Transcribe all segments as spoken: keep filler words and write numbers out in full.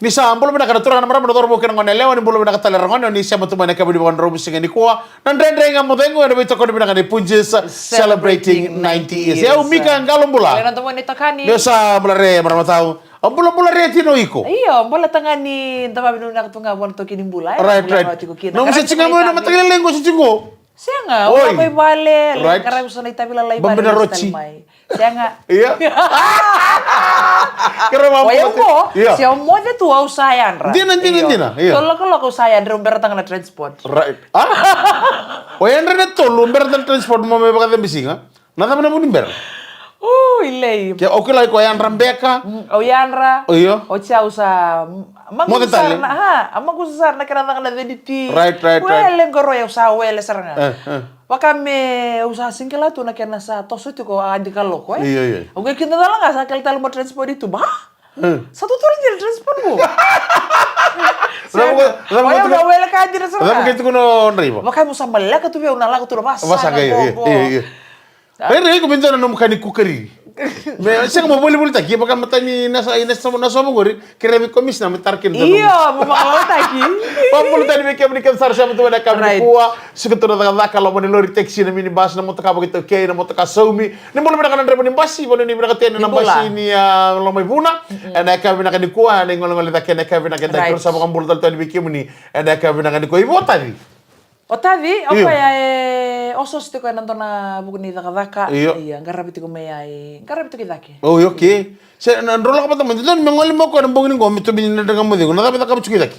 Ni sa bula vinaka na turaga, na marama, na cauravou kei na goneyalewa, ni bula vinaka tale ragone, ni sema tu mai na kavani vakadromu siga nikua. Na Dredre Ga Mo Cegu ena veitokoni vinaka ni Punjas, celebrating ninety years. E au Mika Qalo Bula. Ena domo ni tokani. Meu sa bula re marama tau. Au bulabula re tino iko. Io, bula tagane, da vavinavinaka tu ga vua na toki ni bula, e. Right, right. Nomu se tiga mo na mataqali lai qo se tiko. Sega, au lako i vale, le qaravi so na itavi lalai i vale, roti mai. Sega. Ia. Kere va. Oya mo, se o moce tu au sa yadra. Dina, dina, dina. Ia. Tolu lokoloko au sa yadra, au bera taga na transport. Right. A? O yadra na tolu, bera taga na transport, mo me vakacabisiga. Na cava na vu ni bera? Ui, lei. Ke o kila iko yadra beka. Mm, au yadra. Io. Oti au sa, mm, moce tale. Ha, a makusa sara na kena caka na ceniti. Right, right, right. Wele qo roi au sa wele sara ga. E, e. Vaka me au sa sega ni kila tu na kena sa toso tiko a dika loko, e. Io, io. Au qai kida cala ga sa kila tale mo transport i tuba. E. Sa tuturi dina transport qo. Cava qai, cava qai tukuna o draiva? Vaka me au sa maleka tu vei au na lako tu na vasaka qo, io, io. Pai raica iko me dua na nomu ka ni kukariri. Me sega mo volivolitaki, e vaka mata ni na sa, na sa, na sa vogori, kerea vei komisina me tara kina. Io, mo vakalautaki. Vakabula tani vei kemuni kece sara sema tu mai na yakavi nikua. Suka tu na cakacaka, loma ni lori, taxi, na minibus, na motoka vakaitaukei, na motoka saumi. Ni bula vinaka na draiva ni basi, vanua ni vinaka tu yani na basi ni, a, Lomaivuna. Ena yakavi vinaka nikua, ena igolegole cake, ena yakavi vinaka edai, keirau sa vakabula tale tu yani vei kemuni. Ena yakavi vinaka nikua, i Votaci. O Taci, o koya e osooso tiko ena dua na vuku ni cakacaka. Io. Ia, qaravi tiko mai ai, qaravi tiko i cake. O, io, okay. Se, na drau lako vata mai, dodonu me gole mai o koya na bogi ni qo, me tobi ni Dredre Ga Mo Cegu, na cava e cakava tiko i cake?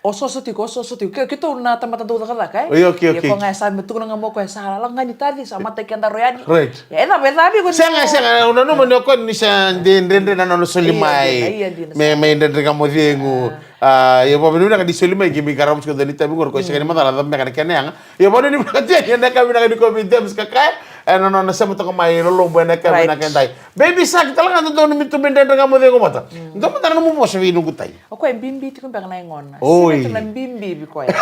Osooso tiko, osooso tiko. Ke, keitou na tamata dau cakacaka, e? Io, okay, okay. Ia, ko ga e sa me tukuna ga mai o koya, sa lako ga ni Taci, sa matai keda rau yani. Right. Ia, e cava, e cava, iko ni. Sega, sega, au nanuma ni o koya ni sa de, dredre na nona soli mai. Ia, dina, ia, dina. Me, me Dredre Ga Mo Cegu. A, ia, vakavinavinaka ni soli mai, keimami qarava tiko dua na itavi qori, ko sega ni macala cava beka na kena yaga. Ia, vakavinavinaka tiko, ena yakavi vinaka nikua vei James Kakaya, ena nona sema toka mai Lolobu, ena yakavi vinaka edai. Baby Shark, tale ga dodonu me tubi Dredre Ga Mo Cegu vata. Dua mada na nomu vosa vei noqu tai. O koya e bibi tiko beka na yagona. Oi. Sega tu na bibi vei koya.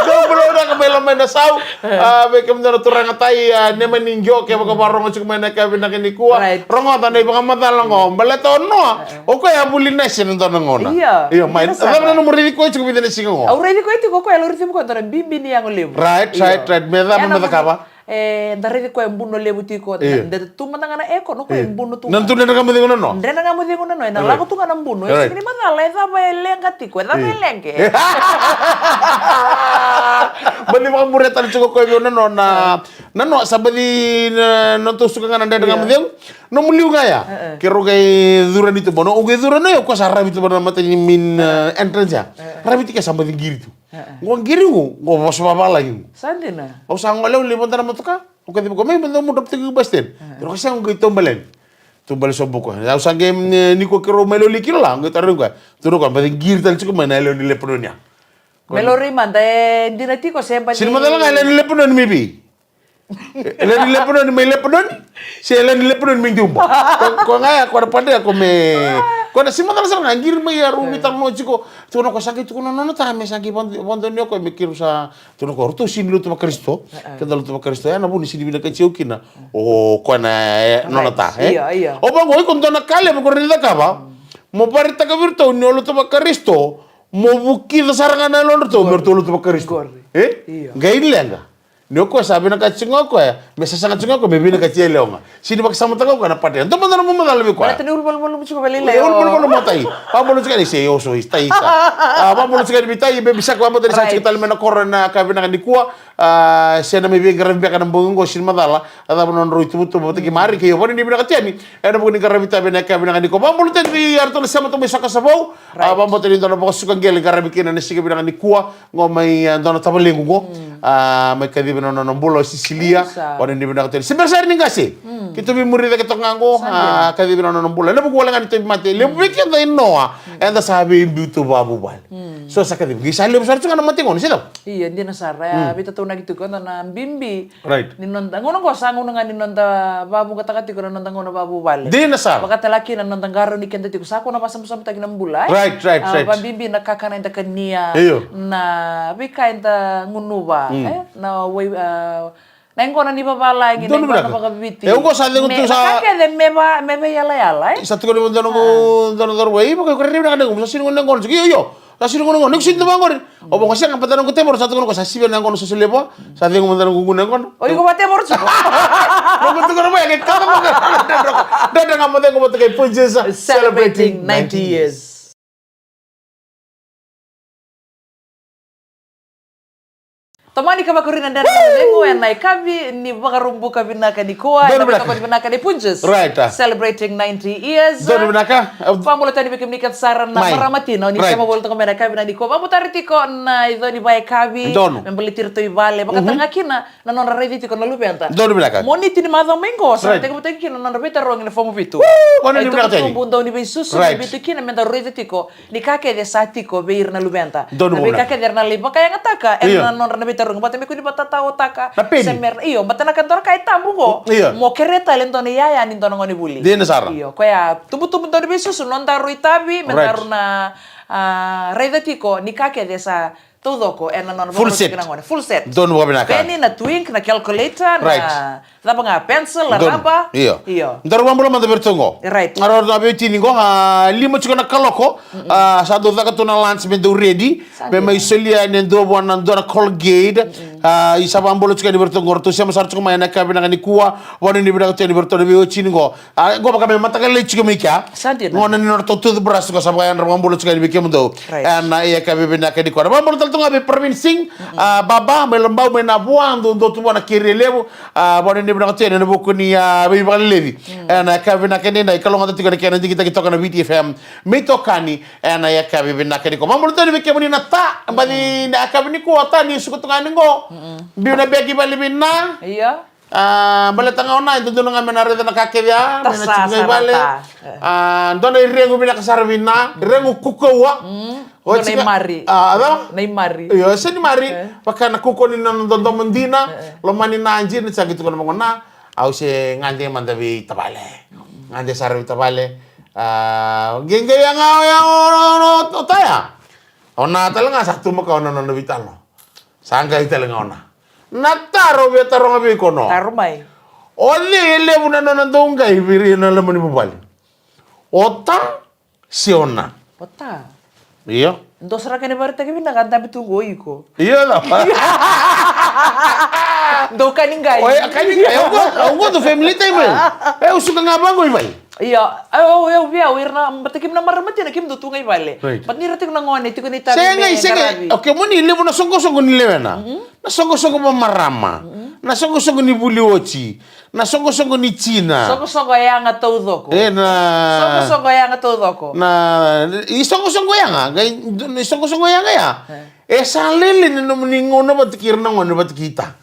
Dou bula vinaka mai Lomainasau. A, vei kemudou na turaga tai, a, nema ni qio, kevaka vakarogo tiko mai na yakavi vinaka nikua. Right. Rogoca na ivakamacala qo, baleta o Noa, o koya a vuli nasi ena dua na gauna. Io. Io, mai, cava na nomu raici koya tiko vica na siga qo? Au raici koya tiko, o koya e lauriti koya dua na bibi ni yago levu. Right, right, right. Me cava na me cakava? E, da raici koya e buno levu tiko, da tu mada ga na aircon, o koya e buno tu ga. Na tu Dredre Ga Mo Cegu na Noa? Dredre Ga Mo Cegu na Noa, ena lako tu ga na buno. E sega ni macala, e cava e leqa tiko, e cava e leqe. Baci vakamuria tale tiko o koya vei au na Noa, na, na Noa, sa baci na, na tou suka ga na Dredre Ga Mo Cegu. Nomu liu ga ya. Keirau qai curu ni tuba, o qai curu na, o koya sa ravi tuba na mata ni main, e, entrance ya. Ravi tiko ya sa baci qiri tu. Qo qiri qo, qo vosa vavalagi qo. Sa dina. Au sa gole au lai vodo na motoka. Au kacivi koya, mai, mai, dou mu drop tiko i bus stand. Keirau ka sega, qai taubale yani. Taubale sobu koya. Au sa qai, e, ni koya keirau mai loli kilo la, qai tarogi koya. Tukuna o koya, baci qiri tale tiko mai na yalewa ni Lepanoni ya. Mai lori mada, e dina tiko se baci. Sega ni macala ga, yalewa ni Lepanoni mai vei? Yalewa ni Lepanoni mai Lepanoni? Se yalewa ni Lepanoni mai Juba? Ko, ko ga ya, ko na padre ya, ko me. Ko na sega ni macala sara ga, qiri mai ya, rau veitalanoa tiko. Tukuna o koya sa qai tukuna na nona ta, me sa qai vodo, vodo ni o koya, me keirau sa Tukuna o koya, ratou sega ni lotu vaKarisito. Keda lotu vaKarisito, ya na vuna sega ni vinakati au kina. O koya na, e, nona ta, e? Io, io. O vaqo, iko dua na ka levu ko rawa ni cakava. Mo vakaraitaka vei iratou ni o lotu vaKarisito, mo vukica sara ga na yalodratou me ratou lotu vaKarisito. E? Io. Qai leqa. Ni o koya sa vinakati tiko ga o koya me sasaga tiko ga o koya me vinakati yalewa ga. Sega ni vakasamataka o koya na padre. Dua mada na nomu macala vei koya. Baleta ni ulumalumalumu tiko vakalailai. Ulumalumalumu o tai. Vabolo tiko ni se oso i tai sa. A, vabolo tiko ni vei tai, baby shark, vabolo tiko ni sa tiko tale mai na koro ena yakavi vinaka nikua. A, se na mai veiqaravi beka na bogi qo, sega ni macala. A cava na nodrau ituvatuva vata kei Mari kei Yovani, ni vinakati yani. Ena vuku ni qaravi tavi ena yakavi vinaka nikua. Vabolo tiko ni vei iratou na sema tu mai Sokasavou. A, vabolo tiko ni dua na vakasuka qele qaravi kina ena siga vinaka nikua. Qo mai, a, dua na tavalequ qo. A, mai kacivi na nona bula o Sisilia. Vabolo ni vinaka tale. Se bera sara ni qase. Keitou veimuri cake toka ga qo. A, kacivi na nona bula. Levu wale ga ni tauvimate. Levu vei keda i Noa. Eda sa veibiu tu vavuvale. So sa kacivi. Qai sa levu sara tu ga na mate qo, se cava? Io, dina sara. E, veitataunaki tu qo na bibi. Right. Ni noda, gauna qo sa gauna ga ni noda vavuqataka tiko na noda gauna vavuvale. Dina sara. Vakatale kina na noda qarauni keda tiko. Sa kua na vasabusabu taki na bula, e? Right, right, right. Vabibi na kakana eda kania. Io. Na veika eda gunuva, e? Na wai, a, Na yaqona ni vavalagi, na yaqona vakaviti. E, au qo sa cegu tu sa. Me, na ka kece me va, me veiyalayala, e? Sa tukuna vei dua na noqu, dua na cauravou, "Io, vaka iko rairai vinaka na yaqomu, sa sega ni gone na yaqona." Io, io. Sa sega ni gone na yaqona. Iko sega ni tu vaqori. O vaqo sega, baleta na noqu tevoro sa tukuna o koya sa sivia na yaqona, sa solevu. Sa cegu mada na noqu gunu yaqona. O iko va tevoro tiko. Noqu tukuna vaya, ke kata vaka. Dredre ga mo cegu vata kei Punjas, celebrating ninety years. Tomani ka vakarui na Dredre Ga Mo Cegu ena yakavi ni Vakaraubuka vinaka nikua, ena veitokoni vinaka ni Punjas. Right, ah. Celebrating ninety years. Donu vinaka. Vakabula tani vei kemuni kece sara na marama tina, o ni sema voli toka mai ena yakavi nikua. Vakabula tani tiko na iconi vakayakavi. Donu. Me baleti iratou i vale, vakataka ga kina na nodra raici tiko na luveda. Donu vinaka. Moniti ni macawa mai qo, sa tekivutaki kina na nodra veitarogi na fomu vitu. Vanua ni vinaka tani. Tubu dau ni veisusu, na vitu kina me da raica tiko ni ka kece sa tiko vei ira na luveda. Donu vinaka. Na veika kece era na lai vakayagataka ena nodra na veitarogi. Vata me kua ni vakatataotaka. Na peni. Se mera, io, baleta na ka dua na ka e tabu qo. Io. Mo kerea tale dua na iyaya ni dua na gonevuli. Dina sara. Io, koya tubutubu dau ni veisusu, nodaru itavi, me daru na, ah, raica tiko ni ka kece sa taucoko ena nona vakarau tiko na gone. Full set. Donu vakavinaka. Peni, na twink, na calculator, na cava ga, pencil, na raba. Io. Io. Daru vakabula mada vei iratou qo. Right. Daru na veiwatini qo, ah, lima tiko na kaloko. Ah, sa dau caka tu na lunch me dau ready. Me mai solia yani e dua vua na dua na Colgate. Ah, isa vakabula tiko yani vei iratou qo. Ratou sema sara tiko mai ena yakavi vinaka nikua. Vanua ni vinaka tiko yani vei iratou na veiwatini qo. A, qo vaka me mataka lailai tiko mai kea. Sa dina. Gona ni nodratou toothbrush qo sa vakayadra vakabula tiko yani vei kemudou. Right. Ena yakavi vinaka nikua. Vakabula tale tu ga vei Pravin Singh, a, baba, mai Labau, mai Navua, dou, dou tu vua na keri levu. A, vanua ni vinaka tiko yani ena vuku ni, a, veivakalelevi. Ena yakavi vinaka nikua, kalougata tiko na kena digitaki toka na V T F M. Me itokani, ena yakavi vinaka nikua. Vakabula tale vei kemuni na ta, baci na yakavi nikua, ta ni suka tu ga yani qo. Biu na beki vale vei na. Io. A, baleta ga o na, e dodonu ga me na raica na ka kece ya, me na tiko ga i vale. A, dua na iregu vinaka sara vei na, iregu kukaua. Dua na imari. A, cava? Na imari. Io, se ni mari, vaka na kukaua ni nona dodomo dina, lomani na dina, sa qai tukuna vaqo na, au se gade mada vei tavale. Gade sara vei tavale. A, qeqe ya ga, o ya, o, o, o, o taya. O na tale ga sa tu maka o na nona veitalanoa. Sa qai tale ga o na. Na taro via taroga vei iko no. Taro mai. O cei e levu na nona dau qai vei ira na loma ni vuvale? O ta se o na? O ta. Io. Dou sara kena vakaraitaki vinaka, dabe tu qo iko. Io, na. Dou kani qai. Oi, kani qai. Au qo, au qo dou family time, e. E, au suka ga vaqo i vale. Io, au, au, au via, au ira na, baleta kemuni na marama tina, kemudou tu ga i vale. Right. But ni ra tiko na gone, tiko ni tavi me qaravi. Sega, sega. Okay, moni levu na soqosoqo ni lewena. Na soqosoqo vamarama. Na soqosoqo ni vuli oti. Na soqosoqo ni tina. Soqosoqo yaga taucoko. E, na. Soqosoqo yaga taucoko. Na, i soqosoqo yaga, qai, i soqosoqo yaga ya. E. E sa lailai na nomuni gauna vata kei ira na gone vata kei ta.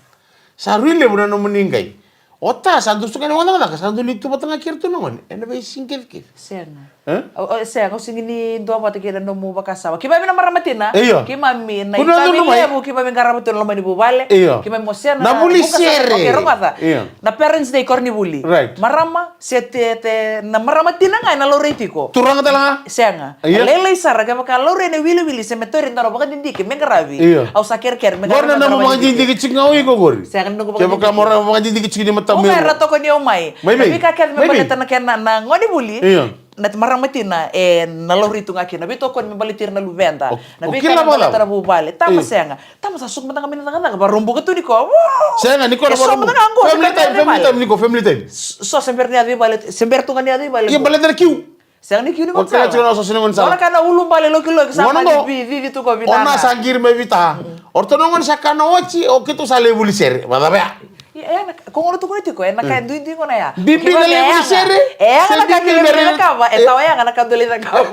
Sa rui levu na nomuni qai. O ta sa dau suka ni vakacakacaka, sa dau lai tu vata ga kei iratou na gone ena veisiga kece. Sega. E? O, o, sega, au sega ni dua vata kei na nomu vakasama. Keimami na marama tina. Io. Keimami na itavi levu, keimami qarava tu na loma ni vuvale. Io. Keimami mo sena. Na vuli sere. Okay, rogoca. Io. Na Parents Day koronivuli. Right. Marama, se te, te, na marama tina ga ena laurai tiko. Turaga tale ga? Sega. Io. Lailai sara, kevaka laurai na iwiliwili, se me tauri e dua na vakadidike me qaravi. Io. Au sa kerekere me qaravi. Qori na nomu vakadidike tiko ga o iko qori. Sega ni noqu vakadidike. Kevaka mo ra vakadidike tiko ni matamu. Mo qai ra tokoni au mai. Mai vei? Na veika kece me baleta na kena na gonevuli. Io. Na marama tina, e, na laurai tu ga kina. Veitokoni me baleti ira na luveda. Na veika me baleta na vuvale. Tama sega. Tama sa suka mada ga mai na cakacaka. Vakaraubuka tu nikua. Sega, nikua na vakaraubuka. Family time, family time, nikua, family time. So, se bera ni yaco i vale, se bera tu ga ni yaco i vale. Io, baleta na kiu. Sega ni kiu ni gone sala. Dua na ka na ulubale lokiloki sa mani cici tu ko vinaka. O na sa qiri mai vei ta. O ratou na gone sa kana oti, o keitou sa lai vuli sere. Vacava ya? Ia, e na ka, ko gona tukuna tiko, e na ka e duidui gona ya. Bibi na lai vuli sere. E na ka keitou lai cakava, e tawa yaga na ka dou lai cakava.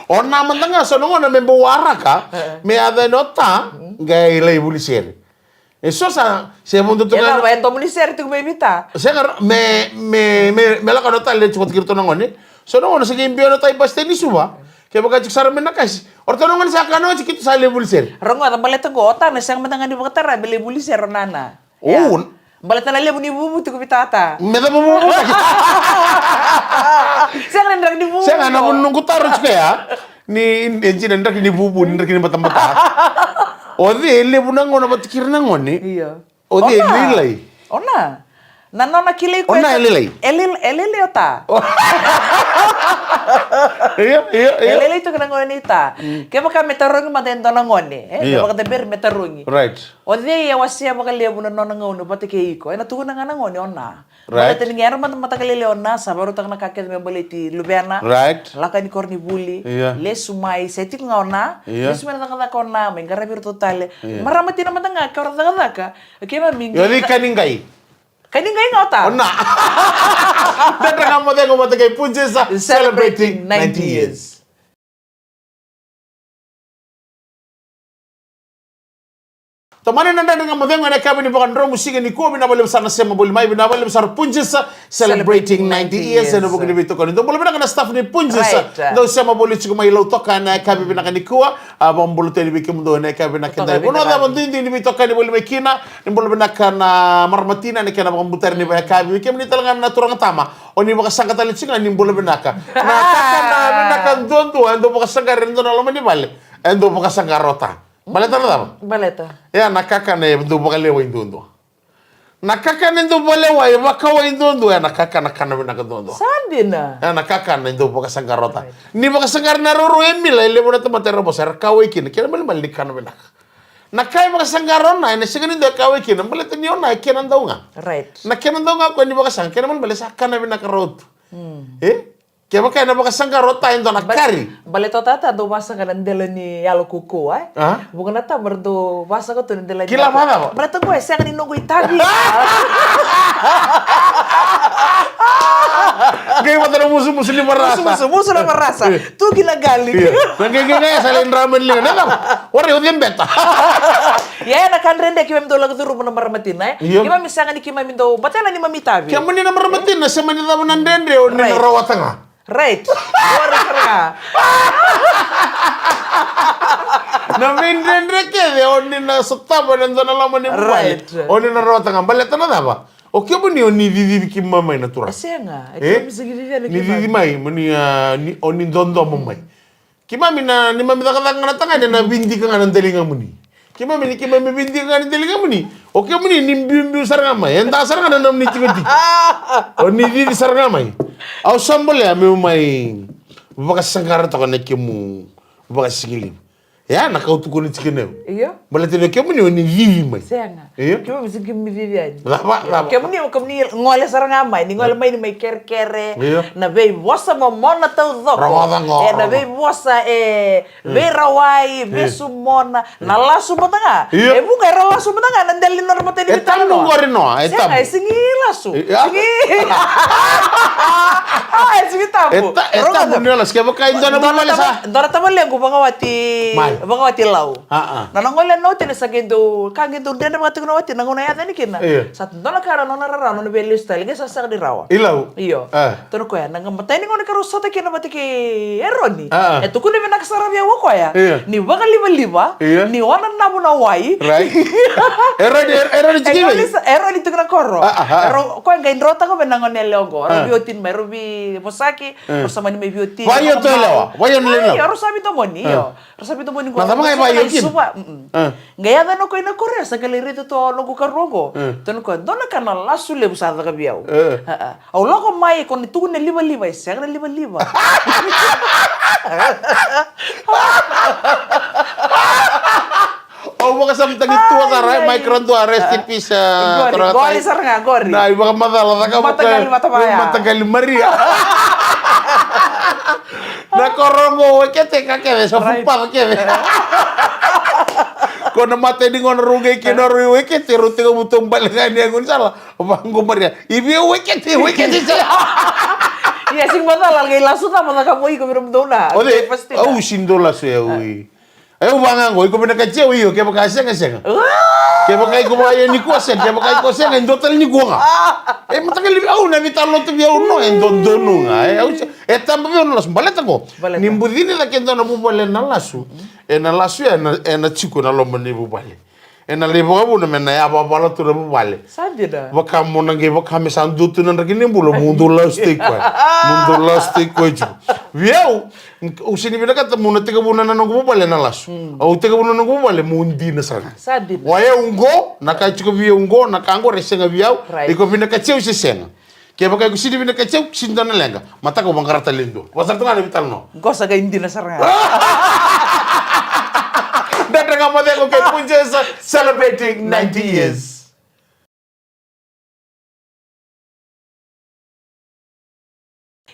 O na mada ga so na gone me bau waraka, me yaco yani o ta, qai lai vuli sere. E so sa, se vudu tu ga. E cava, e domo ni sere tiko mai vei ta. Sega, me, me, me, me lako na tale tiko tiko na gone. So na gone se qai biu na tai basi tei ni Suva. Kevaka tiko sara me na kasi. O ratou na gone sa kana oti keitou sa lai vuli sere. Rogoca baleta qo, o ta na sega mada ga ni vakatara me lai vuli sere o nana. O. Baleta na levu ni vuvu tiko vei tata. Me cava vuvu? Sega na draki ni vuvu. Sega na vuvu noqu taro tiko ya. Ni e jina ni draki ni vuvu, ni draki ni batabata. O cei e levu na gauna vata kei ira na gone? Io. O cei e lailai? O na. Na nona kilai koya. O na e lailai. E lailai, e lailai o ta. Io, io, io. E lailai toka na gone i ta. Kevaka me tarogi mada e dua na gone, e? Io. Me vakacaberi me tarogi. Right. O cei e wasea vakalevu na nona gauna vata kei iko? Ena tukuna ga na gone o na. Right. Baleta ni ga era mada mataka lailai o na, sa vakarautaka na ka kece me baleti luvena. Right. Lako yani koronivuli. Io. Lesu mai, se tiko ga o na. Io. Lesu mai na cakacaka o na, mai qaravi iratou tale. Io. Marama tina mada ga, ka ra cakacaka. Keimami. Io, ni ka ni qai. Ka ni qai ga o ta. O na. Dredre Ga Mo Cegu vata kei Punjas, celebrating ninety years. Tomani na Dredre Ga Mo Cegu ena yakavi ni vakadromu siga nikua, vinaka vakalevu sara na sema voli mai, vinaka vakalevu sara Punjas, celebrating ninety years, ena vuku ni veitokoni. Dou bula vinaka na staff ni Punjas. Right. Dou sema voli tiko mai Lautoka ena yakavi vinaka nikua. A, vakabula tale vei kemudou ena yakavi vinaka. Vinaka. Vanua cava duidui ni veitokani voli mai kina, ni bula vinaka na marama tina ena kena vakabutari ni vakayakavi. Vei kemuni tale ga na turaga tama, o ni vakasaqa tale tiko ga, ni bula vinaka. Na kakana vinaka duadua e dau vakasaqara e dua na loma ni vale, e dau vakasaqara o ta. Baleta na cava? Baleta. Ia, na kakana e dau vakalewai duadua. Na kakana e dau vakalewai, e vakawai duadua, ia na kakana, kana vinaka duadua. Sa dina. Ia na kakana e dau vakasaqara o ta. Right. Ni vakasaqara na ruarua e mila, e levu na tamata era vosa, era kawai kina, kena ibalebale ni kana vinaka. Na ka e vakasaqara o na, ena sega ni dua e kawai kina, baleta ni o na e kena dau ga. Right. Na kena dau ga o koya ni vakasaqa, kena ibalebale sa kana vinaka rawa tu. Mm. E? Kevaka ena vakasaqara o ta e dua na kari. Baleta o ta, ta dau vasaqa na dela ni yalo kaukauwa, e? A? Vuqa na tama era dau vasaqa tu na dela ni yalo. Kila vakacava? Baleta qo e sega ni noqu itavi. Qai vata na musumusu ni varasa. Musumusu, musu na varasa. E. Tu ki na garlic. Io. Na qeqe ga e sa lai dra mai na liga. Na cava? Warai, o cei beta? Ia, na ka dredre keimami dau lako curuma na marama tina, e? Io. Keimami sega ni keimami dau, baleta ni mami itavi. Kemuni na marama tina, se mani cava na dredre, o ni na rawata ga. Right. Qori sara ga. Na veidredre kece, o ni na sotava ena dua na loma ni vuvale. Right. O ni na rawata ga, baleta na cava? O kemuni o ni cicivi keimami mai na turaga. E sega, e? Keimami sega ni cicivi yani keimami. Ni cici mai, mo ni, a, ni, o ni dodomo mai. Keimami na, ni mami cakacaka ga na tagane, na veidika ga na daligamuni. Keimami ni keimami veidika ga na daligamuni. O kemuni ni biubiu sara ga mai. E da sara ga na nomuni tikotiko. O ni cici sara ga mai. Au sa bolea meu mai vakasaqara toka na kemu vakasigalevu. Ia, na ka au tukuna tiko na. Io. Baleta ni o kemuni o ni cici mai. Sega. Io. Keimami sega ni cici yani. Cava, cava? Kemuni, kemuni gole sara ga mai, ni gole mai ni mai kerekere. Io. Na veivosa momona taucoko. Rogoca qo, e, na veivosa, e, veirawai, veisumona, na lasu mada ga. Io. E vuqa era lasu mada ga na dela ni nodra matanitu. E tabu qori, no, e tabu. Sega, e sega ni lasu. Io. Sega ni. A, e sega ni tabu. E ta-, e tabu ni lasu, kevaka e dua na vuvale sa. Dua na tavalequ vakawati, vakawati Lau. A, a. Na nona gole na watina sa qai dau, ka qai dau dredre vaka tiko na watina, na gauna e yaco yani kina. Io. Sa dua na ka na nona rarawa, nona via lesu tale, qai sa sega ni rawa. I Lau? Io. A. Tukuna o koya, na imatai ni gauna keirau sota kina vata kei Eroni. A. E tukuna vinaka sara vei au o koya. Io. Ni vakalivaliva, io, ni o na navu na wai. Right. Eroni, Eroni tiko i vei? Eroni sa, Eroni tiko na koro. A, a, a. Eroni, o koya qai dro taka vei na gone yalewa qo. A. Rau veiwatini mai, rau veivosaki, a, rau sa mani mai veiwatini. Vakaio tu yalewa, vakaio na yalewa. Io, rau sa veidomoni, io. A. Rau sa veidomoni qo. Na cava ga e vakaio kina? Suva, mm-mm. A. Qai yaco na koya na koro ya, sa qai lai raica tu o noqu karua qo. E. Tukuna o koya, dua na ka na lasu levu sa caka vei au. E. A, a. Au lako mai, ko ni tukuna na livaliva, e sega na livaliva. Au vakasamataki tu sara, e, mai kara dua, rest in peace, a, qori, qori sara ga, qori. Na, i vakamacala, caka vaka, mataqali vata vaya. Mataqali Maria. Na koro qo, wekete ka kece, sa fupaca kece. Ko na mata ni gona rau qai kina rau i wekete, rau tiko vuto bale ga ni yago ni sala. Vaqo Maria. I vei wekete, wekete sala. Ia, sega ni macala, qai lasu cava na ka mo iko vei na mudou na. O cei? Au sega ni dau lasu, e, au i. Au vaqo, iko vinakati au, io, kevaka sega, sega. Kevaka iko vakaio nikua, sega, kevaka iko sega, e dua tale nikua ga. E mataqali, au na veitalanoa tu vei au, no, e dodonu ga, e, au se, e taba vei au na lasu, baleta qo. Baleta. Ni bucini cake e dua na vuvale na lasu, e na lasu, e na, e na tiko na loma ni vuvale. E na lai vakavuna me na yavavala tu na vuvale. Sa dina. Vaka mo na qai vaka me sa dua tu na draki ni bula, mo dou lasu tiko. Mo dou lasu tiko tiko. Vei au, au sega ni vinakata meu na tekivuna na noqu vuvale na lasu. Au tekivuna na noqu vuvale meu dina sara ga. Sa dina. O yau qo, na ka e tiko vei au qo, na ka qo e sega vei au. Right. Iko vinakati au se sega. Kevaka iko sega ni vinakati au, sega ni dua na leqa. Mataka au vaqara tale e dua. Vaka sara tu ga na veitalanoa. Qo sa qai dina sara ga. Dredre Ga Mo Cegu kei Punjas celebrating ninety years.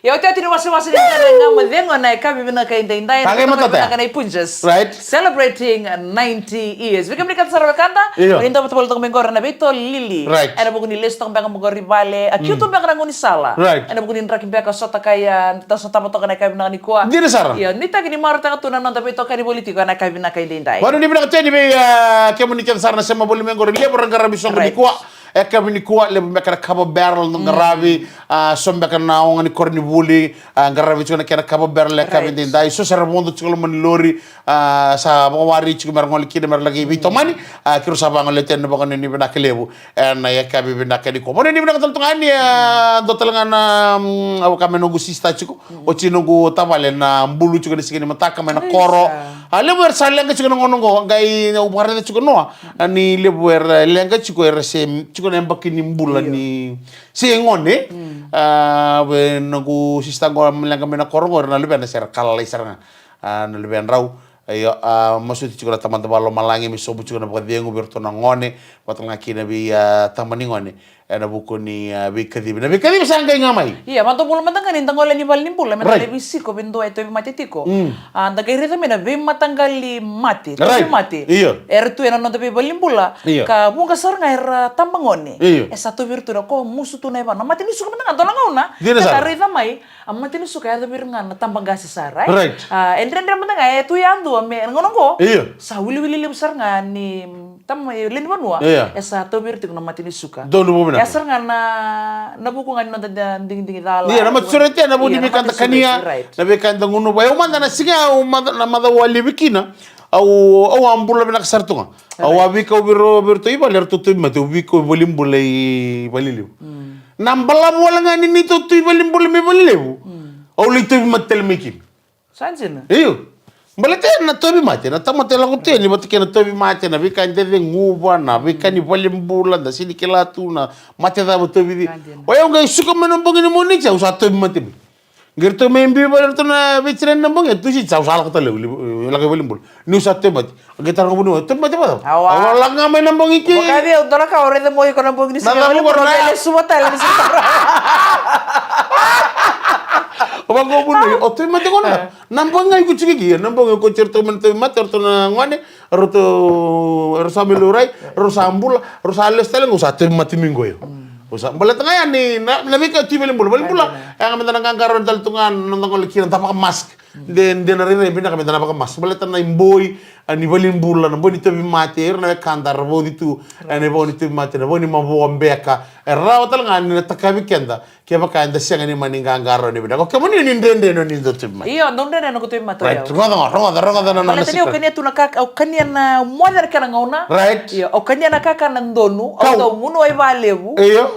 Ia, otioti ni wasewase ni Dredre Ga Mo Cegu ena yakavi vinaka edaidai. Ka qai matata. Vinaka na iPunjas. Right. Celebrating ninety years. Vei kemuni kece sara wekada, io, ni dau vata volitaka mai qori na veitolili. Right. Ena vuku ni lesu toka beka mai qori vale, a kiu tu beka na gaunisala. Right. Ena vuku ni draki beka sota kai, a, da sotava toka na yakavi vinaka nikua. Dina sara. Ia, nuitaki ni marautaka tu na noda veitokani voli tiko ena yakavi vinaka edaidai. Vanuinui vinaka tu yani vei, a, kemuni kece sara na sema voli mai qori, levu era qaravi soqo nikua. Right. Yakavi nikua, levu beka na kava barrel na qaravi, a, so beka na oga ni koronivuli, a, qaravi tiko na kena kava barrel yakavi edaidai, so sa ra vodo tiko loma ni lori, a, sa vakawari tiko me ra gole kina me ra laki veitomani, a, keirau sa vagolea tu yani na vakanuinui vinaka levu ena yakavi vinaka nikua. Vakanuinui vinaka tale tu ga yani, a, dua tale ga na, mm, au vaka me noqu sister tiko, oti noqu tavale na bulu tiko na siga ni mataka mai na koro. A, levu era sa leqa tiko na gauna oqo, qai au vakaraica tiko noa, a, ni levu era leqa tiko, era se tiko na yabaki ni bula ni se gone. A, vei noqu sister qo leqa mai na koro qo, era na luvena se ra ka lalai sara ga. A, na luvedrau. Io, a, masuti tiko na Tamada Vakalomalagi me sobu tiko na vakacegu vei iratou na gone, vata ga kina vei, a, tama ni gone. Ena vuku ni, a, veikacivi. Na veikacivi sa qai ga mai. Ia, matou bula mada ga ni da gole ni vale ni bula, me da lai veisiko vei dua e tauvimate tiko. A, da qai raica mai na veimataqali mate, tauvimate. Io. Era tu ena noda veivale ni bula. Io. Ka vuqa sara ga era tabagone. Io. E sa tauvi ira tu na ko musu tu na yavana. Na mate ni suka mada ga, dua na gauna. Dina sara. Ka da raica mai, a mate ni suka e yacovi ira ga na tabaqase sara, e? Right. A, e dredre mada ga, e tu yadua me, na gauna oqo. Io. Sa wiliwili levu sara ga ni tama, e, lewe ni vanua, e sa tauvi ira tiko na mate ni suka. Donu vou vinaka. E sara ga na, na vuku ga ni noda da digidigi cala. Ia, na maturity, na vuku ni veika da kania, na veika da gunuva. Au mada na siga, au mada, na macawa au a livi kina, au, au a bula vinaka sara tu ga. Au a veikau vei iratou i vale, eratou tauvimate, au veikau i valenibula i Valelevu. Na balavu wale ga ni neitou tu i valenibula mai Valelevu. Au lai tauvimate tale mai kina. Sa dina. Io. Baleta na tauvimate, na tamata e lako tu yani vata kei na tauvimate, na veika da ceguva, na veika ni valenibula, da sega ni kila tu na mate cava tauvi cei. Sa dina. O yau qai suka mai na bogi ni Moniti, au sa tauvimate mai. Qai ratou mai biu vei iratou na veitinani na bogi, e Tusiti, au sa lako tale, au lako i valenibula. Niu sa tauvimate. Qai taroga vua, tauvimate vacava? Au a lako ga mai na bogi kei. Vakavi au dua na ka, au raica mo iko na bogi ni siga. Na cava qo na lesu vata, lesu vata. Au vaqo vua, o tauvimate qo na. Na bogi ga iko tiko kei, na bogi iko tiko, ratou mai na tauvimate, ratou na gone, ratou, ratou sa mai laurai, ratou sa bula, ratou sa lesu tale, qo sa tauvimate mai qo io. Au sa baleta ga yani na, na veika tu i valenibula, valenibula. E ga me da na qaqarauni tale tu ga, na noda gole kina, da vakamask. De, de na rairai vinaka me da na vakamask. Baleta na iboi, a, ni valenibula, na boi ni tauvimate, ira na wekada ra vauci tu ena ivau ni tauvimate, na vau ni mavoa beka. E rawa tale ga ni na takavi keda kevaka eda sega ni mani qaqarauni vinaka. O kemuni ni dredre ni dau tauvimate. Io, dau dredre na noqu tauvimate. Right, rogoca, rogoca, rogoca na nona secret. Baleta ni au kania tu na kaka, au kania na moce na kena gauna. Right. Io, au kania na kaka na donu, au dau gunu wai valevu. Io.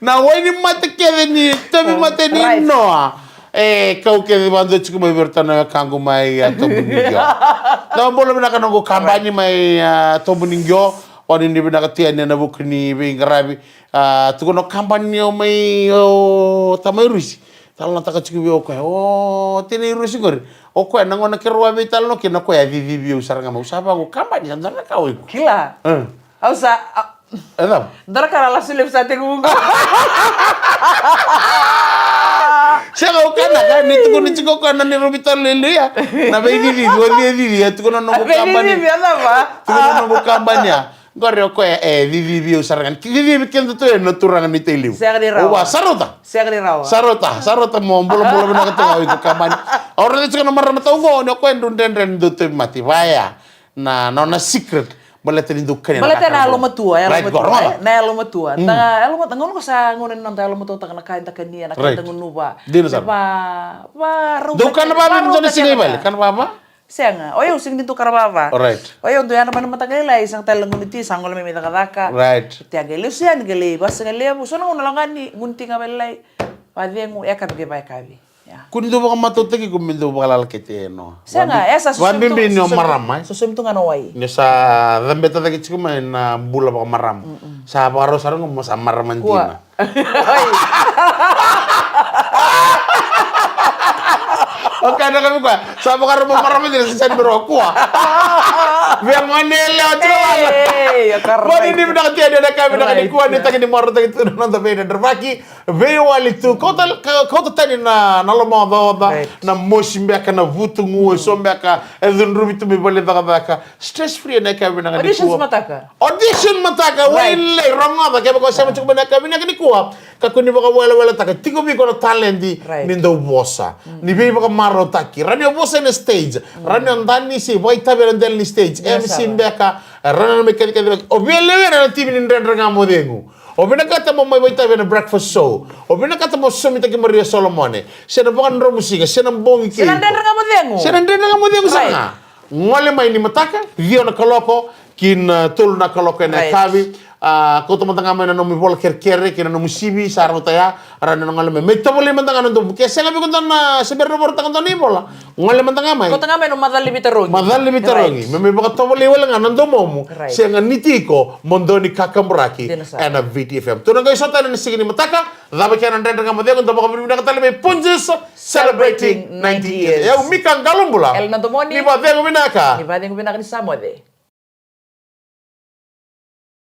Na wai ni mate kece ni tauvimate ni noa. E kau kece vakadua tiko mai vei iratou na wekaqu mai a Tobu ni Qio. Na bula vinaka noqu kabani mai a Tobu ni Qio. Oni ni vinaka tu yani ena vuku ni veiqaravi. A, tukuna o kabani o mai o tamai Rusi. Talanoataka tiko vei au o koya. O tinai Rusi qori. O koya na gauna keirau a veitalanoa kina o koya a cicivi au sara ga mai. Au sa vaqo kabani sa dua na ka o iko. Kila. Au sa, a, e cava? Dua na ka na lasu levu sa tekivu qo. Sega, au kaya na ka ni tukuni tiko o koya na neirau veitalanoa e liu ya. Na veicicivi, o cicivi, e tukuna noqu kabani. Veicicivi, e cava? Tukuna noqu kabani ya. Qori o koya e cicivi au sara ga. Cicivi keda tu e na turaga ni tai liu. Sega ni rawa. Au va, sa rauta. Sega ni rawa. Sa rauta, sa rauta mo bulabula vinaka tu ga o iko kabani. Au raica tiko na marama tau qo, ni o koya e dau dredre ni dau tauvimate. Vaya. Na, na nona secret. Baleta ni dau kania na ka. Baleta na yalomatua, yalomatua. Right, qo, rogoca. Na yalomatua. Na yalomatua, gauna qo sa gauna ni noda yalomatuataka na ka eda kania, na ka eda gunuva. Dina sara. Va, va, rau dau kana vava me dua na siga i vale, kana vava? Sega, o yau sega ni dau kana vava. Right. O yau dau yadra mai na mataka lailai, sega tale na gunu ti, sa gole mai me cakacaka. Right. Tea qai lesu yani, qai lai vasigalevu, so na gauna lako ga ni gunu ti ga vale lailai. Vacegu, yakavi kei vayakavi. Ya. Ko ni dau vakamatautaki iko me dau vakalala kete e Noa? Sega, e sa sosomi tu, Vabibi ni o sosomi tu, marama, e? Sosomi tu ga na wai. Ni sa cabeta cake tiko mai na bula vakamarama. Sa vakarau sara ga mo sa marama dina. Oi. O kaya na yakavi koya, sa vakarau mo marama dina, sa sega ni bera o kua. Via gone yalewa tiko vaka. Ei, o kara. Vani ni vinaka tia ni na yakavi vinaka nikua, ni taki ni marautaki tu na noda veidredrevaki. Veiwali tu, kauta, ka-, kauta tani na, na lomaocaoca, right, na mosi beka, na vutugu, eso beka e cudruvi tu mai vale ni cakacaka. Stress free ena yakavi vinaka nikua. Auditions mataka. Audition mataka, right, wai lailai, rogoca, kevaka o sema tiko mai na yakavi vinaka nikua. Kakua ni vakaweleweletaka, tiko vei iko na taledi, right, ni dau vosa. Ni veivakamarautaki. Rawa ni o vosa ena stage. Rawa ni o danisi, vakaitavi ena dela ni stage. Yes, M C sir. Beka, rawa ni o mai kacikaci vaka. O via lewena na timi ni Dredre Ga Mo Cegu. O vinakata mo mai vakaitavi ena breakfast show. O vinakata mo sosomitaki Maria Solomone. Se na vakadromusiga, se na bogi kei iko. Se na Dredre Ga Mo Cegu. Se na Dredre Ga Mo Cegu sara ga. Right. Gole mai ni mataka, ciwa na kaloko ki na tolu na kaloko ena, right, yakavi. A, kauta mada ga mai na nomu ivola kerekere kei na nomu C V, sa rauta ya, rawa ni na gole mai. Me tovolei mada ga na domu. Ke sega vei iko dua na, se bera ni vakarautaka dua na ivola. Gole mada ga mai. Kauta ga mai na macala ni veitarogi. Macala ni veitarogi. Right. Me mai vakatovolei wale ga na domomu. Right. Se ganiti iko mo dau ni kakaburaki. Dina sara. Ena Viti F M. Tou na qai sota ena siga ni mataka. Cava kei na Dredre Ga Mo Cegu, da vakavinavinaka tale vei Punjas, celebrating ninety years. Au Mika Qalobula. Elena Domoni. Ni vacegu vinaka. Ni vacegu vinaka, ni sa moce.